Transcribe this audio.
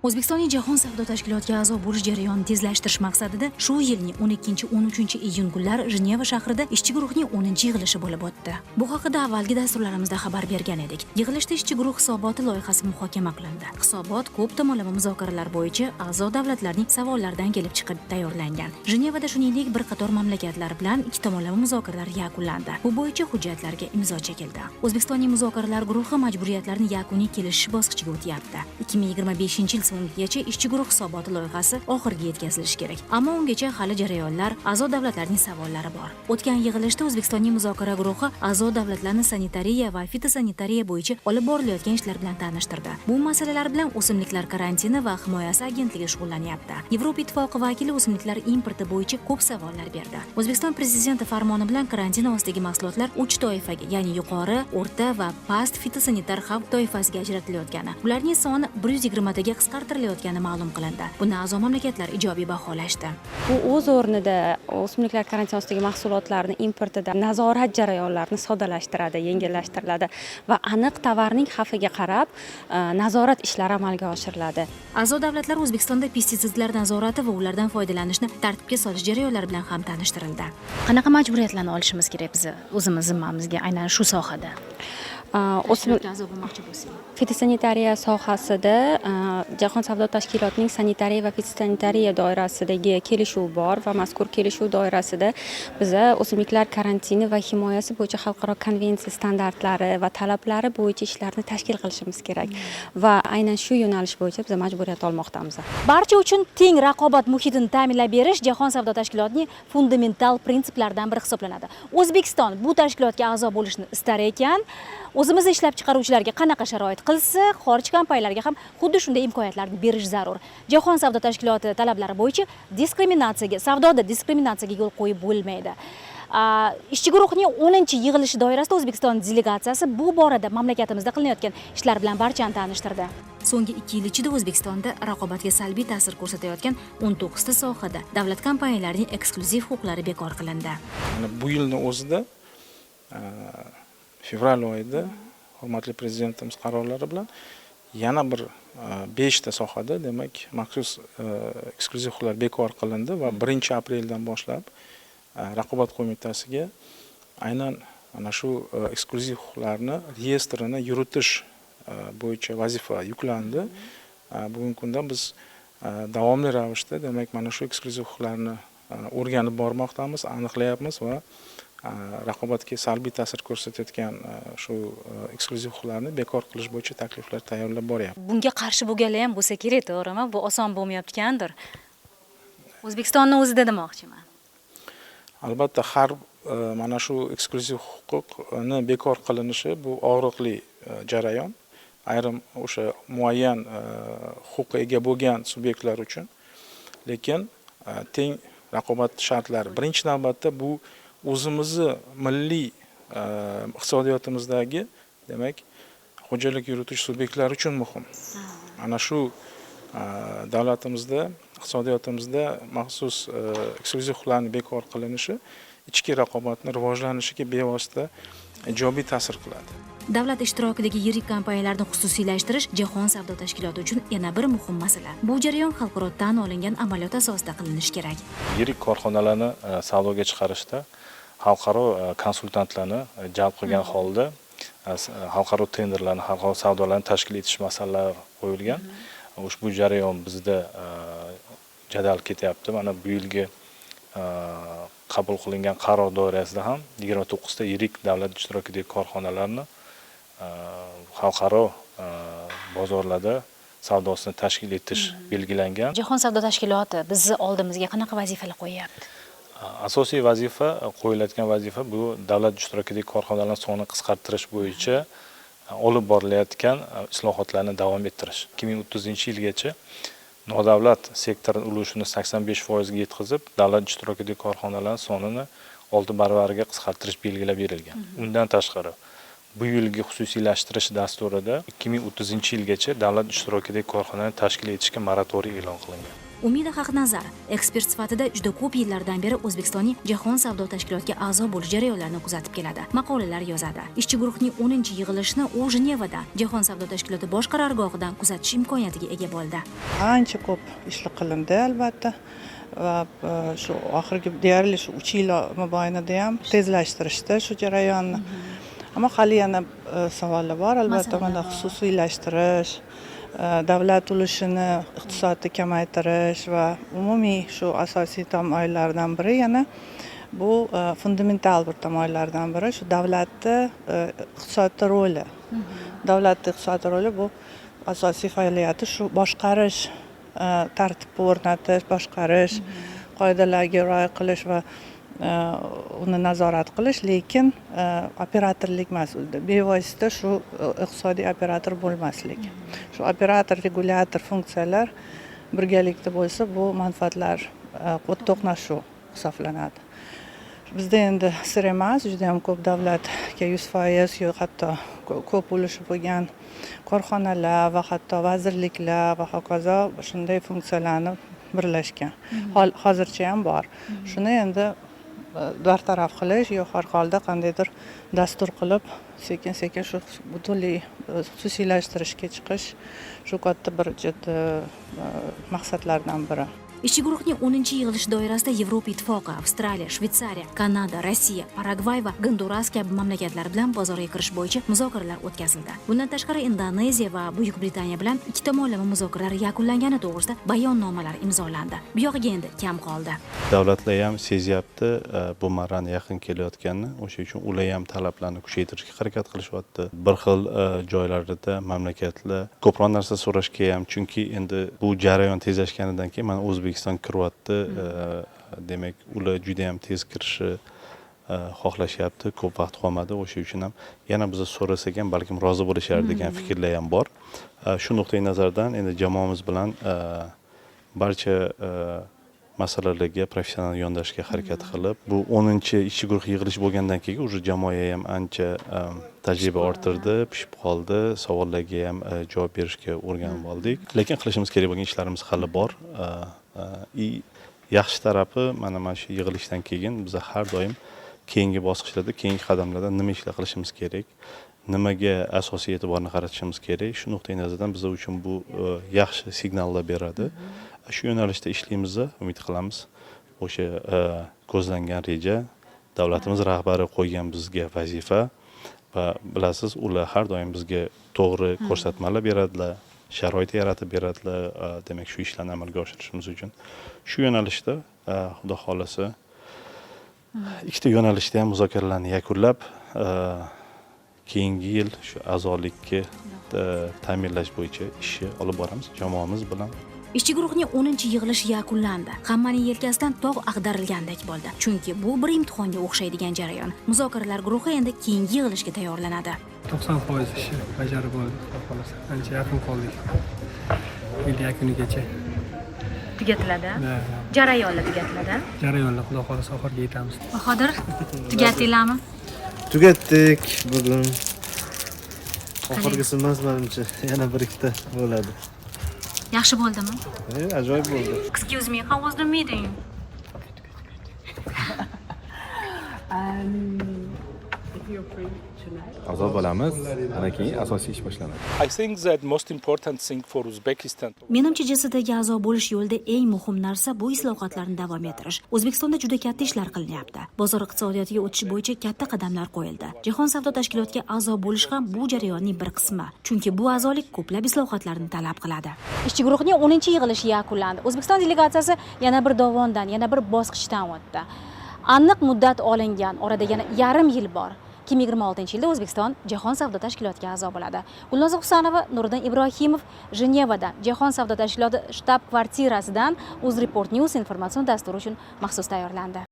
O'zbekistonning Jahon savdo tashkilotiga a'zo bo'lish jarayonini tezlashtirish maqsadida shu yilning 12-13 iyun kunlari Jeneva shahrida ishchi guruhning 10 yig'ilishi bo'lib o'tdi. Bu haqida avvalgi dasturlarimizda xabar bergan edik. Yig'ilishda ishchi guruh hisoboti loyihasi muhokama qilindi. Hisobot ko'p tomonlama muzokaralar bo'yicha a'zo davlatlarning savollaridan kelib chiqib tayyorlangan. Jenevada, shuningdek, bir qator mamlakatlar bilan ikki tomonlama muzokaralar yakunlandi. Bu bo'yicha hujjatlarga imzo chekildi. O'zbekistonning muzokaralar guruhi majburiyatlarni yakuniy kelishish bosqichiga o'tyapti. 2025 yil so'ngigacha ishchi guruh hisoboti loyihasi oxiriga yetkazilishi kerak. Ammo ungacha hali jarayonlar, a'zo davlatlarning savollari bor. O'tgan yig'ilishda O'zbekistonning muzokara guruhi a'zo davlatlarni sanitariya va fitosanitariya bo'yicha olib borilayotgan ishlar bilan tanishtirdi. Bu masalalar bilan O'simliklar karantini va himoyasi agentligi shug'ullanyapti. Yevropa Ittifoqi vakili o'simliklar importi bo'yicha ko'p savollar berdi. O'zbekiston Prezidenti farmoni bilan karantin ostidagi mahsulotlar uch toifaga, ya'ni yuqori, o'rta va past fitosanitar xavf toifasiga ajratilayotgani, ularning soni 120 taga qisqartirilayotgani ma'lum qilindi. Buni a'zo mamlakatlar ijobiy baholashdi. Bu o'z o'rnida o'simliklar karantin ostidagi mahsulotlarni importida nazorat jarayonlarini soddalashtiradi, yengillashtiriladi va aniq tovarning xavfiga qarab nazorat ishlari amalga oshiriladi. A'zo davlatlar O'zbekistonda pestitsidlar nazorati va ulardan foydalanishni tartibga solish jarayonlari bilan ham tanishtirildi. Qanaqa majburiyatlarni olishimiz kerak bizni o'zimiz zimmamizga aynan shu sohada? A'zo bo'lmoqchi bo'lsak. Fitosanitariya sohasida Jahon savdo tashkilotining sanitariya va fitosanitariya doirasidagi kelishuv bor va mazkur kelishuv doirasida biza o'simliklar karantini va himoyasi bo'yicha xalqaro konvensiya standartlari va talablari bo'yicha ishlarni tashkil qilishimiz kerak va aynan shu yo'nalish bo'yicha biz majburiyat olmoqdamiz. Barcha uchun teng raqobat muhitini ta'minlab berish Jahon savdo tashkilotining fundamental prinsiplaridan biri hisoblanadi. O'zbekiston bu tashkilotga a'zo bo'lishni istar ekan, o'zimizni ishlab chiqaruvchilarga qanaqa sharoit qilsa, xorij kompaniyalariga ham xuddi shunday imkoniyatlarni berish zarur. Jahon savdo tashkiloti talablari bo'yicha diskriminatsiyaga, savdoda diskriminatsiyaga yo'l qo'yib bo'lmaydi. Ishchi guruhning 10 yig'ilishi doirasida O'zbekiston delegatsiyasi bu borada mamlakatimizda qilinayotgan ishlar bilan barchani tanishtirdi. So'nggi 2 yil ichida O'zbekistonda raqobatga salbiy ta'sir ko'rsatayotgan 19 ta sohada davlat kompaniyalarining eksklyuziv huquqlari bekor qilindi. Mana bu yilni o'zida fevral oyida hurmatli Prezidentimiz qarorlari bilan yana bir beshta sohada, demak, maxsus eksklyuziv huquqlar bekor qilindi va 1-apreldan boshlab Raqobat qo'mitasiga aynan mana shu eksklyuziv huquqlarni reyestrini yuritish bo'yicha vazifa yuklandi. Bugungi kunda biz davomli ravishda, demak, mana shu eksklyuziv huquqlarni o'rganib bormoqdamiz, aniqlayapmiz va raqobatga salbiy ta'sir ko'rsatayotgan shu eksklyuziv huquqlarni bekor qilish bo'yicha takliflar tayyorlab boryapmiz. Bunga qarshi bo'lganlar ham bo'lsa kerak, to'g'rimi? Bu oson bo'lmayotgandir. O'zbekistonni o'zida demoqchiman. Albatta, har mana shu eksklyuziv huquqni bekor qilinishi bu og'riqli jarayon ayrim o'sha muayyan huquqqa ega bo'lgan subyektlar uchun, lekin teng raqobat shartlari, birinchi navbatda, bu o'zimizni milliy iqtisodiyotimizdagi, demak, xo'jalik yuritish subyektlari uchun muhim. Ana shu davlatimizda, iqtisodiyotimizda maxsus eksklyuziv huquqlarni bekor qilinishi ichki raqobatni rivojlanishiga bevosita ijobiy ta'sir qiladi. Davlat ishtirokidagi yirik kompaniyalarni xususiylashtirish Jahon savdo tashkiloti uchun yana bir muhim masala. Bu jarayon xalqaro tan olingan amaliyot asosida qilinishi kerak. Yirik korxonalarni savdoga chiqarishda xalqaro konsultantlarni jalb qilgan holda xalqaro tenderlarni, xalqaro savdolarni tashkil etish masalalari qo'yilgan. Ushbu jarayon bizda jadal ketyapti. Mana bu yilgi qabul qilingan qaror doirasida ham 29 ta yirik davlat ishtirokidagi korxonalarni xalqaro bozorlarda savdosini tashkil etish belgilangan. Jahon savdo tashkiloti bizni oldimizga qanaqa vazifalar qo'yyapti? Asosiy vazifa, qo'yilayotgan vazifa, bu davlat ishtirokidagi korxonalarning sonini qisqartirish bo'yicha olib borilayotgan islohotlarni davom ettirish. 2030-yilgacha nodavlat sektor ulushini 85 foizga yetkazib, davlat ishtirokidagi korxonalar sonini 6 baravariga qisqartirish belgilab berilgan. Undan tashqari, bu yilgi xususiylashtirish dasturida 2030-yilgacha davlat ishtirokidagi korxonalarni tashkil etishga moratoriy e'lon qilingan. Umida Haqnazar ekspert sifatida juda ko'p yillardan beri O'zbekistonning Jahon savdo tashkilotiga a'zo bo'lish jarayonlarini kuzatib keladi, maqolalar yozadi. Ishchi guruhning 10-yig'ilishini u Jenevada Jahon savdo tashkiloti bosh qarorgohidan kuzatish imkoniyatiga ega bo'ldi. Ancha ko'p ishlar qilindi, albatta, va shu oxirgi deyarli shu 3 yil mobaynida ham tezlashtirishdi shu jarayonni. Ammo hali yana savollar bor, albatta. Mana, xususiylashtirish, davlat ulushini iqtisodda kamaytirish va umumiy shu asosiy tamoyillardan biri, yana bu fundamental bir tamoyillardan biri, shu davlatni iqtisodda roli. Davlatni iqtisodda roli, bu asosiy faoliyati shu boshqarish, tartibni o'rnatish, boshqarish, qoidalarga rioya qilish va uni nazorat qilish, lekin operatorlik emas, bevosita shu iqtisodiy operator bo'lmaslik. Shu operator, regulyator funksiyalar birgalikda bo'lsa, bu manfaatlar to'qnashuv hisoblanadi. Bizda endi sir emas, juda yam ko'p davlatga 100% yo hatto ko'p ulushi bo'lgan korxonalar va hatto vazirliklar va hokazo shunday funksiyalarni birlashgan. Hozircha ham bor. Shuni endi bartaraf qilish yo har holda qandaydir dastur qilib, sekin sekin shu butunlay xususiylashtirishga chiqish, shu katta bir jiddiy maqsadlardan biri. Ishchi guruhning 10-yig'ilishi doirasida Yevropa Ittifoqi, Avstraliya, Shvetsariya, Kanada, Rossiya, Paragvay va Gonduras kabi mamlakatlar bilan bozorga kirish bo'yicha muzokaralar o'tkazildi. Bundan tashqari, Indoneziya va Buyuk Britaniya bilan ikki tomonlama muzokaralar yakunlangani to'g'risida bayonnomalar imzolandi. Bu yog'iga endi kam qoldi. Davlatlar ham sezyapti bu marrani yaqin kelayotganini, o'sha uchun ular ham talablarni kuchaytirishga harakat qilishyapti. Bir xil joylarda mamlakatlar ko'proq narsa so'rashga ham, chunki endi bu jarayon tezlashganidan keyin mana O'zbekiston kiryapti, demak, ular juda ham tez kirishi xohlashyapti, ko'p vaqt qolmadi, o'sha uchun ham yana biza so'rasak ham balkim rozi bo'lishar degan fikrlar ham bor. Shu nuqtai nazardan endi jamoamiz bilan barcha masalalarga professional yondashishga harakat qilib, bu 10-ishchi guruh yig'ilishi bo'lgandan keyin уже jamoa ham ancha tajriba orttirdi, pishib qoldi, savollarga ham javob berishga o'rganib oldik. Lekin qilishimiz kerak bo'lgan ishlarimiz hali bor. И yaxshi tarafi, mana shu yig'ilishdan keyin biz har doim keyingi bosqichlarda, keyingi qadamlarda nima ishlar qilishimiz kerak, nimaga asosiy e'tiborni qaratishimiz kerak, shu nuqtai nazardan biz uchun bu yaxshi signallar beradi. Shu yo'nalishda ishlaymiz, umid qilamiz, o'sha ko'zlangan reja, davlatimiz rahbari qo'ygan bizga vazifa va bilasiz, ular har doim bizga to'g'ri ko'rsatmalar beradilar, sharoit yaratib beradilar, demak, shu ishlarni amalga oshirishimiz uchun. Shu yo'nalishda xudo xohlasa ikkita yo'nalishda ham muzokaralarni yakunlab, keyingi yil shu a'zolikka ta'minlash bo'yicha ishni olib boramiz jamoamiz bilan. Ishchi guruhning 10-yig'ilishi yakunlandi. Hammaning yelkasidan tog' ag'darilgandek bo'ldi. Chunki bu bir imtihonga o'xshaydigan jarayon. Muzokaralar guruhi endi keyingi yig'ilishga tayyorlanadi. 90% ishi bajarib bo'ldi, xudo xohlasa. Ancha yaqin qoldik yil yakunigacha. Tugatiladi. Да. Jarayonlar tugatiladi. Jarayonlar, xudo xohlasa, oxiriga yetamiz. Bahodir, tugatdinglarmi? Tugatdik bugun. Oxirgisi emas manimcha, yana bir ikkita bo'ladi. Yaxshi bo'ldimi? Ajoyib bo'ldi. Excuse me, how was the meeting? If you're free tonight. A'zo bo'lamiz, ana keyin asosiy ish boshlanadi. I think that most important thing for Uzbekistan Menimcha, JSTga a'zo bo'lish yo'lida eng muhim narsa bu islohotlarni davom ettirish. O'zbekistonda juda katta ishlar qilinyapti. Bozor iqtisodiyotiga o'tish bo'yicha katta qadamlar qo'yildi. Jahon savdo tashkilotiga a'zo bo'lish ham bu jarayonning bir qismi. Chunki bu a'zolik ko'plab islohotlarni talab qiladi. Ishchi guruhning 10-yig'ilishi yakunlandi. O'zbekiston delegatsiyasi yana bir dovondan, yana bir bosqichdan o'tdi. Aniq muddat olingan, orada yana yarim yil bor. 2026-yilda O'zbekiston Jahon savdo tashkilotiga a'zo bo'ladi. Gulnoza Husanova, Nuriddin Ibrohimov, Jenevada Jahon savdo tashkiloti shtab kvartirasidan UzReport News informatsion dasturi uchun maxsus tayyorlandi.